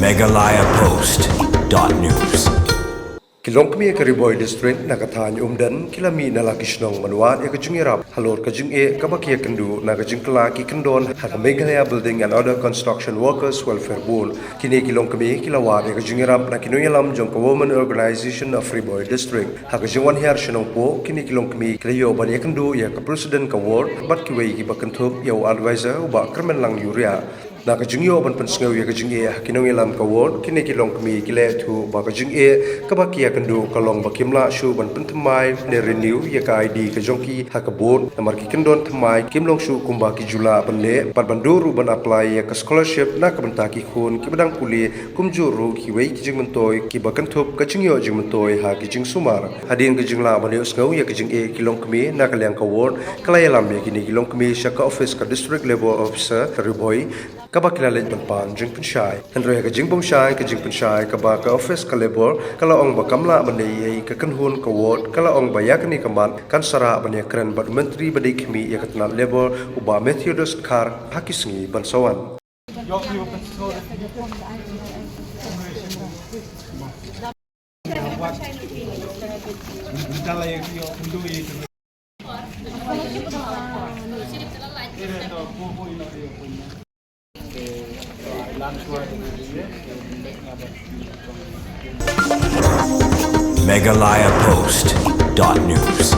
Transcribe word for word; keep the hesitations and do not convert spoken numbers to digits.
Meghalaya Post dot news. Ki longkmie ka Ri Bhoi District na ka thaiñ Umden ki la mih na la ki shnong ban wad ïa ka jingïarap halor ka jingeh kaba ki ïakynduh na ka jingkylla ki kyndon ha ka Meghalaya Building and Other Construction Workers Welfare Board. Kine ki longkmie ki la wad ïa ka jingïarap na ki nongïalam jong ka Women Organisation of Ri Bhoi District. Ha ka jingwan hiar sha Nongpoh, kine ki longkmie ki la ïoh ban ïakynduh ïa ka President ka ward bad kiwei kiba kynthup ïa u advisor u Bah Kyrmenlang Uriah. Na ka jingïoh ban pynsngew ïa ka jingeh ha ki nongïalam ka ward, kine ki longkmie ki la ïathuh ba ka jingeh kaba ki ïakynduh ka long ba kim lah shuh ban pynthymmai ne renew ïa ka I D ka jong ki ha ka board, namar ki kyndon thymmai kim long shuh kumba ki ju lah ban leh, bad ban duh ruh ban apply ïa ka scholarship na ka bynta ki khun kiba dang pule, kumjuh ruh kiwei ki jingmyntoi kiba kynthup ka jingïoh jingmyntoi ha ki jingsumar. Hadien ka jinglah ban ïohsngew ïa ka jingeh ki longkmie, na ka liang ka ward ka la ïalam ïa kine ki longkmie sha ka office ka District Labour Officer ka Ri Bhoi, kaba ki la leit ban pan jingpynshai. Hynrei ha ka jingbymshai ka jingpynshai kaba ka office ka Labour ka la ong ba kam lah ban leh ei ei, ka kynhun ka ward ka la ong ba ïa kane ka mat kan sa rah ban ïakren bad u Myntri ba dei khmih ïa ka tnat Labour u Bah Methodius Dkhar ha ki sngi ban sa wan. Meghalaya Post dot news.